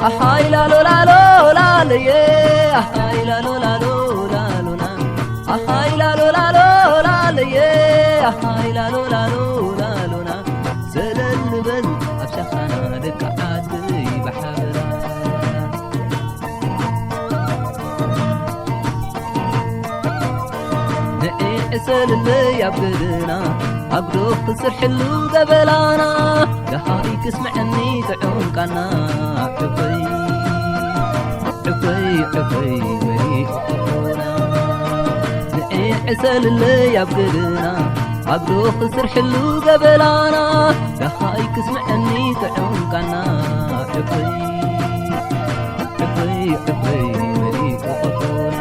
ኣሃይ ላሎ ላሎ ላሎየ፣ ኣሃይ ላሎ ላሎ ላሎና፣ ኣሃይ ላሎ ላሎ ላሎየ፣ ኣሃይ ላሎ ላሎ ላሎና፣ ሰለል ንበል ኣብ ሸኻና ደቂ ዓደይ ብሓበራ። ንዒ ዕሰልለይ ኣብ ገደና፣ ኣግዶ ክስርሕሉ ገበላና፣ ደሃይ ክስምዐኒ ጥዑም ቃና። ዕፈይ፣ ዕፈይ፣ ዕፈይ፣ መሊኡ ቀፎና። ንዒ ዕሰልለይ ኣብ ገደና፣ ኣግዶ ክስርሕሉ ገበላና፣ ደሃይ ክስምዐኒ ጥዑም ቃና። ዕፈይ፣ ዕፈይ፣ ዕፈይ፣ መሊኡ ቀፎና።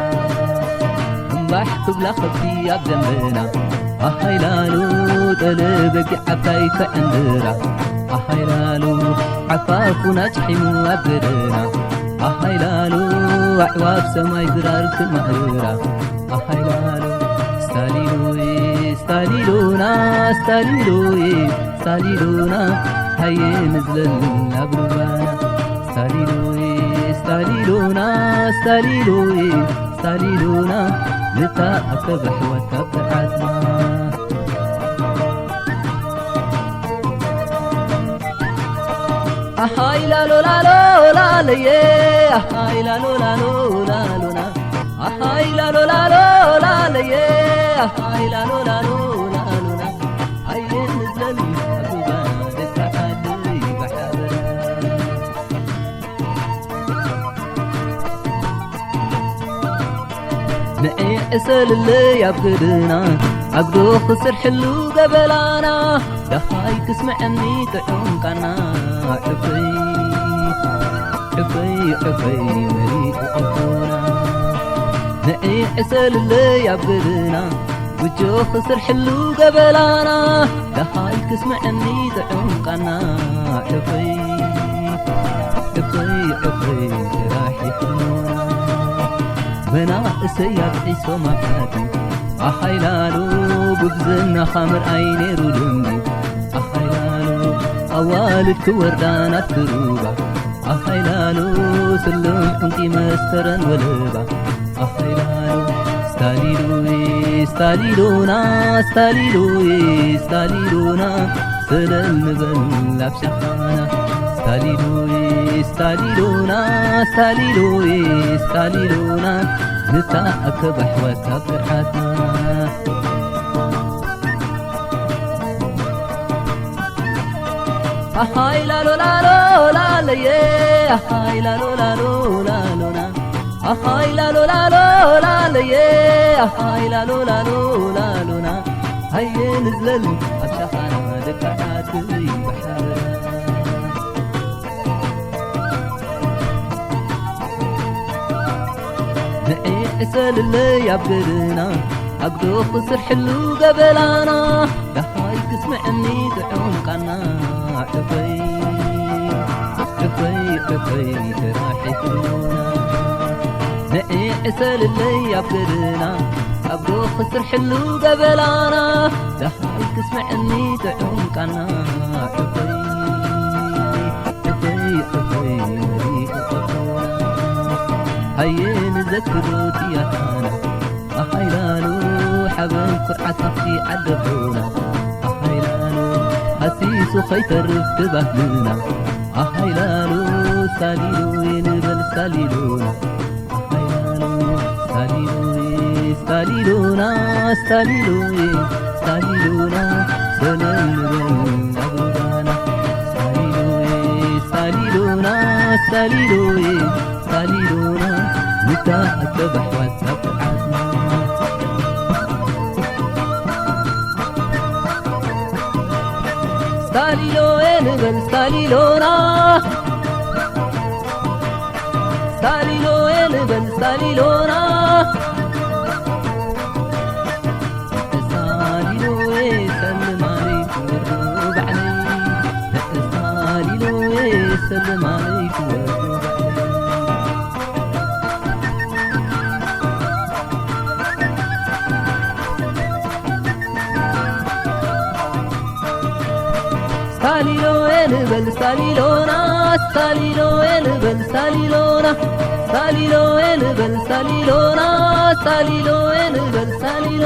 እምባሕ ክብላ ከብቲ ኣብ ደንበና፣ ኣሃይ ላሉ፣ ጠለ በጊዕ ዓባይ ክዕንድራ። ኣሃይ ላሉ፣ ዓፋፉና ጭሒሙ ኣብ ገደና። ኣሃይ ላሉ፣ ኣዕዋፍ ሰማይ ድራር ክማእርራ። ኣሃይ ላሉ፣ ስታሊሎዬ፣ ስታሊሎና፣ ስታሊሎዬ፣ ስታሊሎና፣ ሃየ ንዝለል ኣብ ሩባና። ስታሊሎዬ፣ ስታሊሎና፣ ስታሊሎዬ፣ ስታሊሎና፣ ንተኣከብ ኣሕዋት ካብ ተዓጽና። ኣሃይ ላሎ ላሎ ላለየ፣ ኣሃይ ላሎ ላሎ ላሎና፣ ኣሃይ ላሎ ላሎ ላለየ፣ ኣሃይ ላሎ ላሎ ላሎና፣ ኣየ ንዝለል ኣቱባ ደቂ ዓደይ ብሓበራ። ንዒ ዕሰልለይ ኣብ ገደና፣ ኣግዶ ክስርሕሉ ገበላና፣ ደሃይ ክስምዐኒ ጥዑም ቃና። ዕፈይ፣ ዕፈይ፣ ዕፈይ፣ መሊኡ ቀፎና። ንዒ ዕሰልለይ ኣብ ገደና፣ ጉጆ ክስርሕሉ ገበላና፣ ደሃይ ክስምዐኒ ጥዑም ቃና። ዕፈይ፣ ዕፈይ፣ ዕፈይ፣ ስራሕ ይሕልሞና። መናእሰይ ኣብዒሶም ኣብ ዓዲ፣ ኣሃይ ላሉ፣ ጉብዝናኻ ምርኣይ ነይሩ ልምዲ። ኣሃይ ላሉ፣ ኣዋልድ ክወርዳ ናብቲ ሩባ። ኣሃይ ላሉ፣ ስልም ዕንቂ መስተረን ወለባ። ኣሃይ ላሉ፣ ስታሊሎዬ፣ ስታሊሎና፣ ስታሊሎዬ፣ ስታሊሎና፣ ሰለል ንበል ኣብ ሸኻና። ስታሊሎዬ፣ ስታሊሎና፣ ስታሊሎዬ፣ ስታሊሎና፣ ንተኣከብ ኣሕዋት ካብ ቅርዓትና። ኣሃይ ላሎ ላሎ ላለየ፣ ኣሃይ ላሎ ላሎ ላሎና፣ ኣሃይ ላሎ ላሎ ላለየ፣ ኣሃይ ላሎ ላሎ ላሎና፣ ሃየ ንዝለል ኣብ ሸኻና ደቂ ዓደይ ብሓበራ። ንዒ ዕሰልለይ ኣብ ገደና፣ ኣግዶ ክስርሕሉ ገበላና፣ ደሃይ ክስምዐኒ ጥዑም ቃና። ዕፈይ፣ ዕፈይ፣ ዕፈይ፣ ስራሕ ይሕልሞና። ንዒ ዕሰልለይ ኣብ ገደና፣ ኣግዶ ክስርሕሉ ገበላና፣ ደሃይ ክስምዐኒ ጥዑም ቃና። ዕፈይ፣ ዕፈይ፣ ዕፈይ፣ መሊኡ ቀፎና። ሃየ ንዘክሮ ቲያትራና፣ ኣሃይ ላሉ፣ ሓበን ኩርዓት ናብቲ ዓዲ ኣቦና። ኣሃይ ላሉ፣ ሃሲሱ ከይተርፍ ክባህልና። ኣሃይ ላሉ፣ ስታሊሎዬ ንበል ስታሊሎና። ኣሃይ ላሉ፣ ስታሊሎዬ፣ ስታሊሎና፣ ስታሊሎዬ፣ ስታሊሎና፣ ሰለል ንበል ኣብ ሩባና። ስታሊሎዬ፣ ስታሊሎና፣ ስታሊሎዬ፣ ስታሊሎና፣ ንተኣከብ ኣሕዋት ኣብ ዓድና። ስታሊሎዬ ንበል ስታሊሎና፣ ስታሊሎዬ ንበል ስታሊሎና። ስታሊሎዬ ሰልማለይ ክወርዶ ባዕለይ። ስታሊሎዬ ሰልማለይ ክወርዶ ባዕለይ። ሳሊሎ ንበል ሳሊሎና፣ ሳሊሎ ንበል ሳሊሎና፣ ሳሊሎ ንበል ሳሊሎና፣ ሳሊሎ ንበል ሳሊሎ